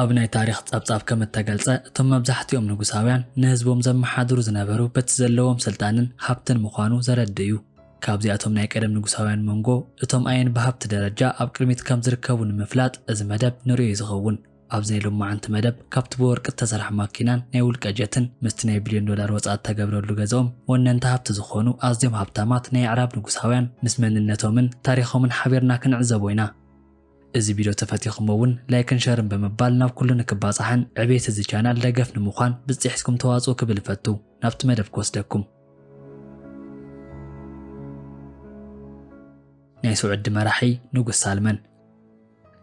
ኣብ ናይ ታሪኽ ጸብጻብ ከም እተገልጸ፣ እቶም መብዛሕትኦም ንጉሳውያን ንህዝቦም ዘመሓድሩ ዝነበሩ በቲ ዘለዎም ስልጣንን ሃብትን ምዃኑ ዘረድእ እዩ። ካብዚኣቶም ናይ ቀደም ንጉሳውያን መንጎ፣ እቶም ኣየን ብሃብቲ ደረጃ ኣብ ቅድሚት ከም ዝርከቡ ንምፍላጥ እዚ መደብ ንርእዮ እዩ ዝኸውን። ኣብዚ ናይ ሎማዓንቲ መደብ፣ ካብቲ ብወርቂ እተሰርሐ ማኪናን ናይ ውልቀ ጀትን ምስቲ ናይ ቢልዮን ዶላር ወጻኢ እተገብረሉ ገዛኦም ወነንቲ ሃብቲ ዝኾኑ ኣዝዮም ሃብታማት ናይ ኣዕራብ ንጉሳውያን ምስ መንነቶምን ታሪኾምን ሓቢርና ክንዕዘቦ ኢና። እዚ ቪድዮ ተፈቲኹሞ እውን ላይክን ሸርን ብምባል ናብ ኩሉ ንክባጻሕን ዕቤት እዚ ቻናል ደገፍ ንምዃን ብጽሒስኩም ተዋጽኡ ክብል እፈቱ። ናብቲ መደብ ክወስደኩም። ናይ ስዑዲ መራሒ ንጉስ ሳልመን።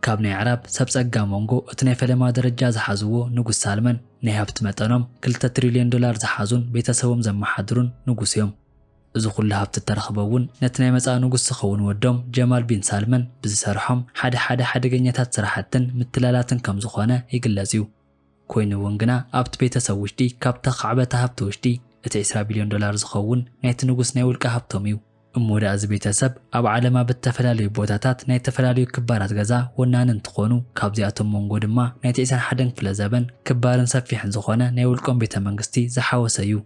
ካብ ናይ ኣዕራብ ሰብ ጸጋ መንጎ እቲ ናይ ፈለማ ደረጃ ዝሓዝዎ ንጉስ ሳልመን፣ ናይ ሃብቲ መጠኖም ክልተ ትሪልዮን ዶላር ዝሓዙን ቤተሰቦም ዘመሓድሩን ንጉስ እዮም። እዚ ኩሉ ሃብቲ እተረኽበ እውን ነቲ ናይ መጻኢ ንጉስ ዝኸውን ወዶም ጀማል ቢን ሳልመን ብዝሰርሖም ሓደ ሓደ ሓደገኛታት ስራሕትን ምትላላትን ከም ዝኾነ ይግለጽ እዩ። ኮይኑ እውን ግና ኣብቲ ቤተሰብ ውሽጢ ካብታ ካዕበቲ ሃብቲ ውሽጢ እቲ ዕስራ ቢልዮን ዶላር ዝኸውን ናይቲ ንጉስ ናይ ውልቀ ሃብቶም እዩ። እሞ ደኣ እዚ ቤተሰብ ኣብ ዓለማ ብተፈላለዩ ቦታታት ናይ ዝተፈላለዩ ክባራት ገዛ ወናኒ እንትኾኑ፣ ካብዚኣቶም መንጎ ድማ ናይቲ ዕስራን ሓደን ክፍለ ዘበን ክባርን ሰፊሕን ዝኾነ ናይ ውልቆም ቤተ መንግስቲ ዝሓወሰ እዩ።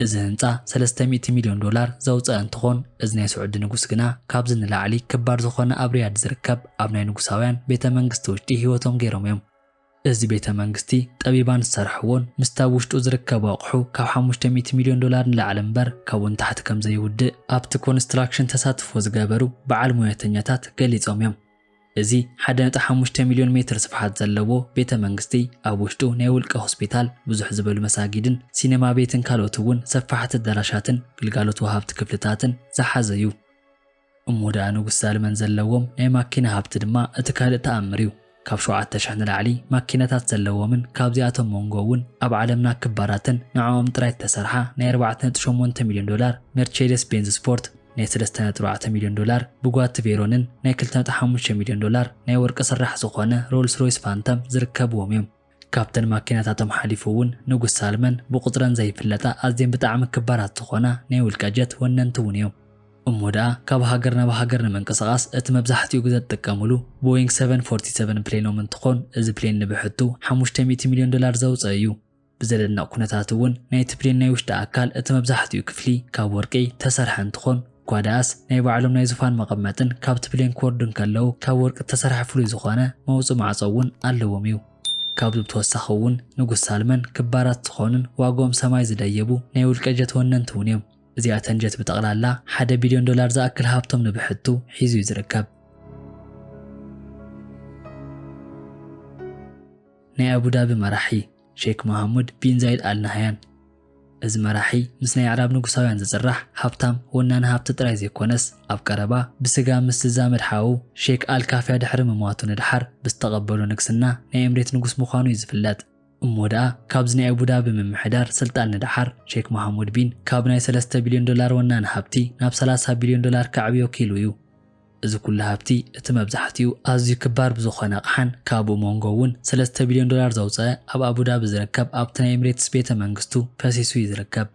እዚ ህንጻ ሰለስተ ሚእቲ ሚልዮን ዶላር ዘውፀአ እንትኾን፣ እዚ ናይ ስዑዲ ንጉስ ግና ካብዚ ንላዕሊ ክባር ዝኾነ ኣብ ሪያድ ዝርከብ ኣብ ናይ ንጉሳውያን ቤተ መንግስቲ ውሽጢ ህይወቶም ገይሮም እዮም። እዚ ቤተ መንግስቲ ጠቢባን ዝሰርሕዎን ምስቲ ኣብ ውሽጡ ዝርከቡ ኣቑሑ ካብ ሓሙሽተ ሚእቲ ሚልዮን ዶላር ንላዕሊ እምበር ካብኡ ንታሕቲ ከም ዘይውድእ ኣብቲ ኮንስትራክሽን ተሳትፎ ዝገበሩ በዓል ሞያተኛታት ገሊጾም እዮም። እዚ ሓደ ነጥቢ ሓሙሽተ ሚልዮን ሜትር ስፍሓት ዘለዎ ቤተ መንግስቲ ኣብ ውሽጡ ናይ ውልቀ ሆስፒታል፣ ብዙሕ ዝበሉ መሳጊድን ሲነማ ቤትን ካልኦት እውን ሰፋሕቲ ኣዳራሻትን ግልጋሎት ወሃብቲ ክፍልታትን ዝሓዘ እዩ። እሞ ደኣ ንጉስ ሳልመን ዘለዎም ናይ ማኪና ሃብቲ ድማ እቲ ካልእ ተኣምር እዩ። ካብ ሸውዓተ ሽሕ ንላዕሊ ማኪናታት ዘለዎምን ካብዚኣቶም መንጎ እውን ኣብ ዓለምና ክባራትን ንዕኦም ጥራይ እተሰርሓ ናይ ኣርባዕተ ነጥቢ ሸሞንተ ሚልዮን ዶላር ሜርቼደስ ቤንዝ ስፖርት፣ ናይ ሰለስተ ነጥቢ ኣርባዕተ ሚልዮን ዶላር ቡጋቲ ቬሮንን ናይ ክልተ ነጥቢ ሓሙሽተ ሚልዮን ዶላር ናይ ወርቂ ስራሕ ዝኾነ ሮልስ ሮይስ ፋንተም ዝርከብዎም እዮም። ካብተን ማኪናታቶም ሓሊፉ እውን ንጉስ ሳልመን ብቁጽረን ዘይፍለጣ ኣዝየን ብጣዕሚ ክባራት ዝኾና ናይ ውልቀ ጀት ወነንቲ እውን እዮም። እሞ ደኣ ካብ ሃገር ናብ ሃገር ንምንቅስቓስ እቲ መብዛሕትኡ ግዜ ዝጥቀምሉ ቦይንግ ሰቨን ፎርቲ ሰቨን ፕሌኖም እንትኾን፣ እዚ ፕሌን ንብሕቱ ሓሙሽተ ሚእቲ ሚልዮን ዶላር ዘውፅእ እዩ። ብዘደንቕ ኩነታት እውን ናይቲ ፕሌን ናይ ውሽጢ ኣካል እቲ መብዛሕትኡ ክፍሊ ካብ ወርቂ ተሰርሐ እንትኾን፣ እኳ ደኣስ ናይ ባዕሎም ናይ ዙፋን መቐመጥን ካብቲ ፕሌን ክወርዱ እንከለዉ ካብ ወርቂ እተሰርሐ ፍሉይ ዝኾነ መውፅኢ ማዕፆ እውን ኣለዎም እዩ። ካብዚ ብተወሳኺ እውን ንጉስ ሳልመን ክባራት ዝኾኑን ዋግኦም ሰማይ ዝደየቡ ናይ ውልቀ ጀት ወነንቲ እውን እዮም። እዚኣተን ጀት ብጠቕላላ ሓደ ቢልዮን ዶላር ዝኣክል ሃብቶም ንብሕቱ ሒዙ እዩ ዝርከብ። ናይ ኣቡዳቢ መራሒ ሼክ መሃሙድ ቢን ዛይድ ኣል ናህያን። እዚ መራሒ ምስ ናይ ኣዕራብ ንጉሳውያን ዝጽራሕ ሃብታም ወናኒ ሃብቲ ጥራይ ዘይኮነስ፣ ኣብ ቀረባ ብስጋ ምስ ዝዛመድ ሓዉ ሼክ ኣል ካፍያ ድሕሪ ምሟቱ ንድሓር ብዝተቐበሎ ንግስና ናይ ኤምሬት ንጉስ ምዃኑ እዩ ዝፍለጥ። እሞ ደኣ ካብዚ ናይ ኣቡዳቢ ምምሕዳር ስልጣን ንድሓር ሼክ መሃሙድ ቢን ካብ ናይ ሰለስተ ቢልዮን ዶላር ወናኒ ሃብቲ ናብ ሰላሳ ቢልዮን ዶላር ከዕብዮ ክኢሉ እዩ። እዚ ኩሉ ሃብቲ፣ እቲ መብዛሕትኡ ኣዝዩ ክባር ብዝኾነ ኣቕሓን ካብኡ መንጎ እውን ሰለስተ ቢልዮን ዶላር ዘውፀአ ኣብ ኣቡዳቢ ዝርከብ ኣብቲ ናይ ኤምሬትስ ቤተ መንግስቱ ፈሲሱ እዩ ዝርከብ።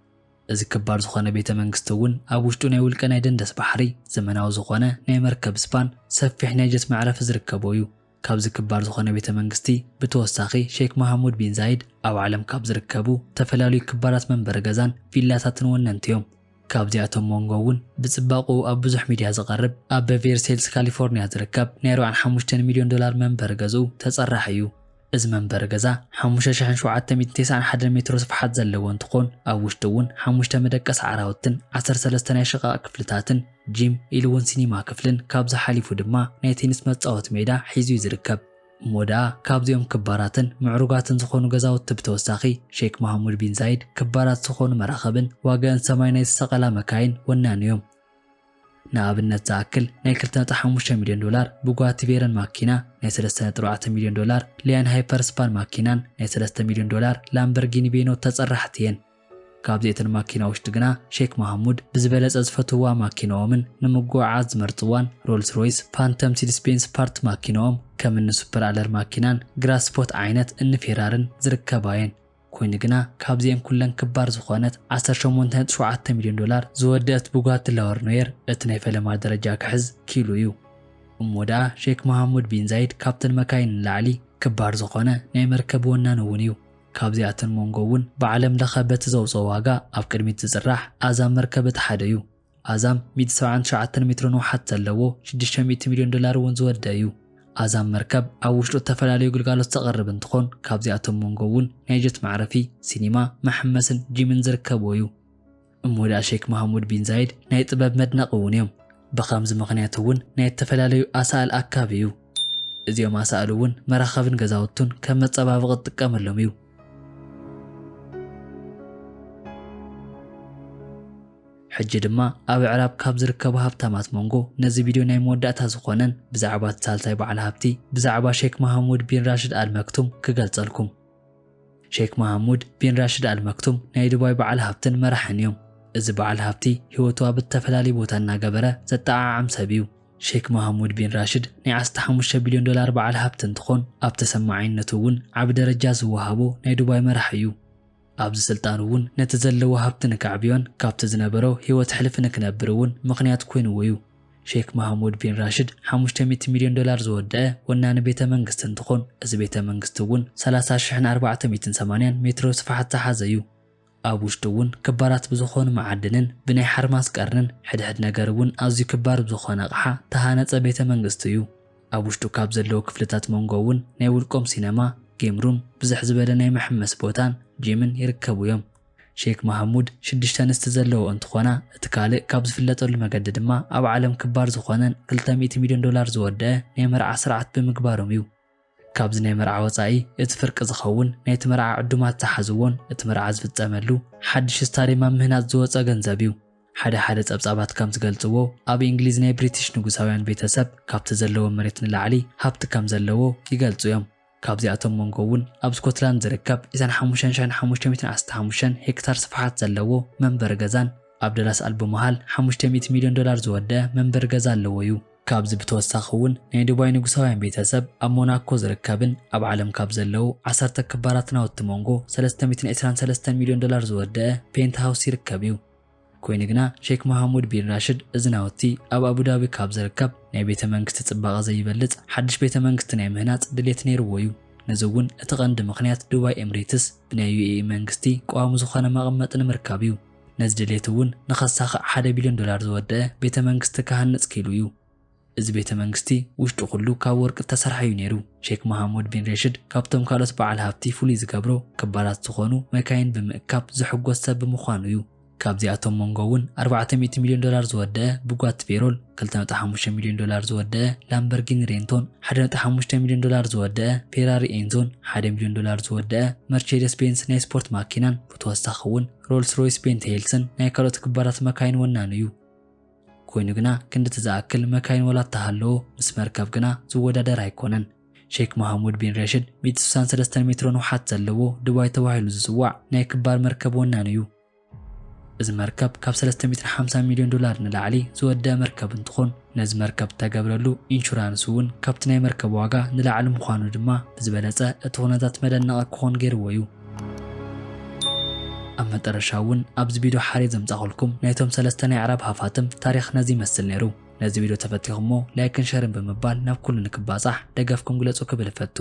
እዚ ክባር ዝኾነ ቤተ መንግስቲ እውን ኣብ ውሽጡ ናይ ውልቀ ናይ ደንደስ ባሕሪ፣ ዘመናዊ ዝኾነ ናይ መርከብ ስፓን ሰፊሕ ናይ ጀት መዕረፊ ዝርከቦ እዩ። ካብዚ ክባር ዝኾነ ቤተ መንግስቲ ብተወሳኺ ሼክ መሃሙድ ቢን ዛይድ ኣብ ዓለም ካብ ዝርከቡ ዝተፈላለዩ ክባራት መንበሪ ገዛን ቪላታትን ወነንቲ እዮም። ካብዚኣቶም መንጎ እውን ብጽባቕኡ ኣብ ብዙሕ ሚድያ ዝቐርብ ኣብ በቬርሴልስ ካሊፎርኒያ ዝርከብ ናይ ኣርባዓን ሓሙሽተን ሚልዮን ዶላር መንበሪ ገዝኡ ተጸራሒ እዩ። እዚ መንበሪ ገዛ ሓሙሽተ ሽሕን ሸውዓተ ሚእትን ተስዓን ሓደን ሜትሮ ስፍሓት ዘለዎ እንትኾን፣ ኣብ ውሽጡ እውን ሓሙሽተ መደቀሲ ዓራውትን ዓሰርተ ሰለስተ ናይ ሽቓቕ ክፍልታትን ጂም ኢሉ እውን ሲኒማ ክፍልን ካብዚ ሓሊፉ ድማ ናይ ቴኒስ መጻወቲ ሜዳ ሒዙ እዩ ዝርከብ። እሞ ደኣ ካብዚኦም ክባራትን ምዕሩጋትን ዝኾኑ ገዛውቲ ብተወሳኺ ሼክ መሃሙድ ቢን ዛይድ ክባራት ዝኾኑ መራኽብን ዋጋኣን ሰማይ ናይ ዝሰቐላ መካይን ወናኒ እዮም። ንኣብነት ዝኣክል ናይ ክልተ ነጥቢ ሓሙሽተ ሚልዮን ዶላር ቡጋቲ ቬረን ማኪና፣ ናይ ሰለስተ ነጥቢ ኣርባዕተ ሚልዮን ዶላር ሊያን ሃይፐር ስፓን ማኪናን ናይ ሰለስተ ሚልዮን ዶላር ላምበርጊኒ ቬኖ ተጸራሕቲ እየን። ካብዚኤተን ማኪና ውሽጢ ግና ሼክ መሃሙድ ብዝበለጸ ዝፈትውዋ ማኪናኦምን ንምጉዕዓዝ ዝመርጽዋን ሮልስ ሮይስ ፋንተም ሲድስ ቤንዝ ስፓርት ማኪናኦም ከም እኒ ሱፐር ኣለር ማኪናን ግራስፖት ዓይነት እኒ ፌራርን ዝርከባ እየን። ኮይኑ ግና ካብዚኤን ኩለን ክባር ዝኾነት ዓሰርተ ሸሞንተ ነጥቢ ሸውዓተ ሚልዮን ዶላር ዝወደአት ቡጋቲ ላወርኖየር እቲ ናይ ፈለማ ደረጃ ክሕዝ ኪኢሉ እዩ። እሞ ደኣ ሼክ መሃሙድ ቢን ዛይድ ካብተን መካይን ንላዕሊ ክባር ዝኾነ ናይ መርከብ ወናኒ እውን እዩ። ካብዚኣተን መንጎ እውን ብዓለም ለኸ በቲ ዘውፅኦ ዋጋ ኣብ ቅድሚት ዝፅራሕ ኣዛም መርከብ እቲ ሓደ እዩ። ኣዛም ሚእቲ ሰብዓን ትሽዓተን ሜትሮ ንውሓት ዘለዎ ሽዱሽተ ሚእቲ ሚልዮን ዶላር እውን ዝወደአ እዩ። ኣዛም መርከብ ኣብ ውሽጡ ዝተፈላለዩ ግልጋሎት ዘቕርብ እንትኾን ካብዚኣቶም መንጎ እውን ናይ ጀት መዕረፊ፣ ሲኒማ፣ መሐመስን ጂምን ዝርከብዎ እዩ። እሞ ደኣ ሼክ መሃሙድ ቢን ዛይድ ናይ ጥበብ መድነቒ እውን እዮም። ብኸምዚ ምኽንያት እውን ናይ ዝተፈላለዩ ኣሳእል ኣካቢ እዩ። እዚኦም ኣሳእል እውን መራኸብን ገዛውቱን ከም መጸባበቒ ዝጥቀመሎም እዩ። ሕጂ ድማ ኣብ ኣዕራብ ካብ ዝርከቡ ሃብታማት መንጎ ነዚ ቪድዮ ናይ መወዳእታ ዝኾነን ብዛዕባ እቲ ሳልሳይ በዓል ሃብቲ ብዛዕባ ሼክ መሃሙድ ቢን ራሽድ ኣል መክቱም ክገልጸልኩም። ሼክ መሃሙድ ቢን ራሽድ ኣል መክቱም ናይ ዱባይ በዓል ሃብትን መራሕን እዮም። እዚ በዓል ሃብቲ ህይወቱ ኣብ እተፈላለየ ቦታ እናገበረ ዘጠዓዓም ሰብ እዩ። ሼክ መሃሙድ ቢን ራሽድ ናይ ዓሰርተ ሓሙሽተ ቢልዮን ዶላር በዓል ሃብቲ እንትኾን ኣብ ተሰማዓይነቱ እውን ዓቢ ደረጃ ዝወሃቦ ናይ ዱባይ መራሒ እዩ። ኣብዚ ስልጣን እውን ነቲ ዘለዎ ሃብቲ ንከዕብዮን ካብቲ ዝነበሮ ህይወት ሕልፊ ንክነብር እውን ምኽንያት ኮይንዎ እዩ። ሼክ መሃሙድ ቢን ራሽድ ሓሙሽተ ሚእቲ ሚልዮን ዶላር ዝወደአ ወናኒ ቤተ መንግስቲ እንትኾን እዚ ቤተ መንግስቲ እውን ሰላሳ ሽሕን ኣርባዕተ ሚእትን ሰማንያን ሜትሮ ስፍሓት ዝሓዘ እዩ። ኣብ ውሽጡ እውን ክባራት ብዝኾኑ መዓድንን ብናይ ሓርማዝ ቀርንን ሕድሕድ ነገር እውን ኣዝዩ ክባር ብዝኾነ ኣቕሓ ተሃነፀ ቤተ መንግስቲ እዩ። ኣብ ውሽጡ ካብ ዘለዉ ክፍልታት መንጎ እውን ናይ ውልቆም ሲነማ፣ ጌም ሩም፣ ብዝሕ ዝበለ ናይ መሐመሲ ቦታን ጂምን ይርከቡ እዮም። ሼክ መሃሙድ ሽዱሽተ ኣንስቲ ዘለዎ እንትኾና እቲ ካልእ ካብ ዝፍለጠሉ መገዲ ድማ ኣብ ዓለም ክባር ዝኾነን ክልተ ሚእቲ ሚልዮን ዶላር ዝወደአ ናይ መርዓ ስርዓት ብምግባሮም እዩ። ካብዚ ናይ መርዓ ወጻኢ እቲ ፍርቂ ዝኸውን ናይቲ መርዓ ዕዱማት ዝሓዝዎን እቲ መርዓ ዝፍጸመሉ ሓድሽ ስታድየም ኣብ ምህናጽ ዝወጸ ገንዘብ እዩ። ሓደ ሓደ ጸብጻባት ከም ዝገልጽዎ ኣብ እንግሊዝ ናይ ብሪቲሽ ንጉሳውያን ቤተሰብ ካብቲ ዘለዎ መሬት ንላዕሊ ሃብቲ ከም ዘለዎ ይገልጹ እዮም። ካብዚኣቶም መንጎ እውን ኣብ ስኮትላንድ ዝርከብ ዕስራን ሓሙሽተን ሽሕን ሓሙሽተ ሚእትን ዓሰርተ ሓሙሽተን ሄክታር ስፍሓት ዘለዎ መንበሪ ገዛን ኣብ ደላስ ኣልቦ መሃል ሓሙሽተ ሚእቲ ሚልዮን ዶላር ዝወደአ መንበሪ ገዛ ኣለዎ እዩ። ካብዚ ብተወሳኺ እውን ናይ ዱባይ ንጉሳውያን ቤተሰብ ኣብ ሞናኮ ዝርከብን ኣብ ዓለም ካብ ዘለዉ ዓሰርተ ክባራት ናውቲ መንጎ ሰለስተ ሚእትን ዕስራን ሰለስተን ሚልዮን ዶላር ዝወደአ ፔንት ሃውስ ይርከብ እዩ። ኮይኑ ግና ሼክ መሃሙድ ቢን ራሽድ እዚ ናውቲ ኣብ ኣቡዳቢ ካብ ዝርከብ ናይ ቤተ መንግስቲ ጽባቐ ዘይበልጽ ሓድሽ ቤተ መንግስቲ ናይ ምህናጽ ድሌት ነይርዎ እዩ። ነዚ እውን እቲ ቀንዲ ምኽንያት ዱባይ ኤምሬትስ ብናይ ዩ ኤ ኢ መንግስቲ ቀዋሚ ዝኾነ መቐመጢ ንምርካብ እዩ። ነዚ ድሌት እውን ንኸሳኽዕ ሓደ ቢልዮን ዶላር ዝወደአ ቤተ መንግስቲ ክሃንጽ ክኢሉ እዩ። እዚ ቤተ መንግስቲ ውሽጡ ኩሉ ካብ ወርቂ ዝተሰርሐ እዩ ነይሩ። ሼክ መሃሙድ ቢን ሬሽድ ካብቶም ካልኦት በዓል ሃብቲ ፍሉይ ዝገብሮ ክባራት ዝኾኑ መካይን ብምእካብ ዝሕጎስ ሰብ ብምዃኑ እዩ። ካብዚኣቶም መንጎ እውን ኣርባዕተ ሚእቲ ሚልዮን ዶላር ዝወደአ ቡጋቲ ቬሮል፣ ክልተ ነጥቢ ሓሙሽተ ሚልዮን ዶላር ዝወደአ ላምበርጊኒ ሬንቶን፣ ሓደ ነጥቢ ሓሙሽተ ሚልዮን ዶላር ዝወደአ ፌራሪ ኤንዞን፣ ሓደ ሚልዮን ዶላር ዝወደአ መርቼደስ ቤንስ ናይ ስፖርት ማኪናን ብተወሳኺ እውን ሮልስ ሮይስ ቤንት ሄልስን ናይ ካልኦት ክባራት መካይን ወናኒ እዩ። ኮይኑ ግና ክንድቲ ዝኣክል መካይን ዋላ እተሃለዎ ምስ መርከብ ግና ዝወዳደር ኣይኮነን። ሼክ መሃሙድ ቢን ሬሽድ ሚእቲ ስሳን ሰለስተን ሜትሮ ንውሓት ዘለዎ ዱባይ ተባሂሉ ዝጽዋዕ ናይ ክባር መርከብ ወናኒ እዩ። እዚ መርከብ ካብ ሰለስተ ሚእትን ሓምሳን ሚልዮን ዶላር ንላዕሊ ዝወደአ መርከብ እንትኾን ነዚ መርከብ እተገብረሉ ኢንሹራንስ እውን ካብቲ ናይ መርከብ ዋጋ ንላዕሊ ምዃኑ ድማ ብዝበለጸ እቲ ኩነታት መደነቒ ክኾን ገይርዎ እዩ። ኣብ መጠረሻ እውን ኣብዚ ቪድዮ ሓሬ ዘምጻኹልኩም ናይቶም ሰለስተ ናይ ኣዕራብ ሃፋትም ታሪኽ ነዚ ይመስል ነይሩ። ነዚ ቪድዮ ተፈቲኹሞ ላይክን ሸርን ብምባል ናብ ኩሉ ንክባጻሕ ደገፍኩም ግለጹ ክብል እፈቱ።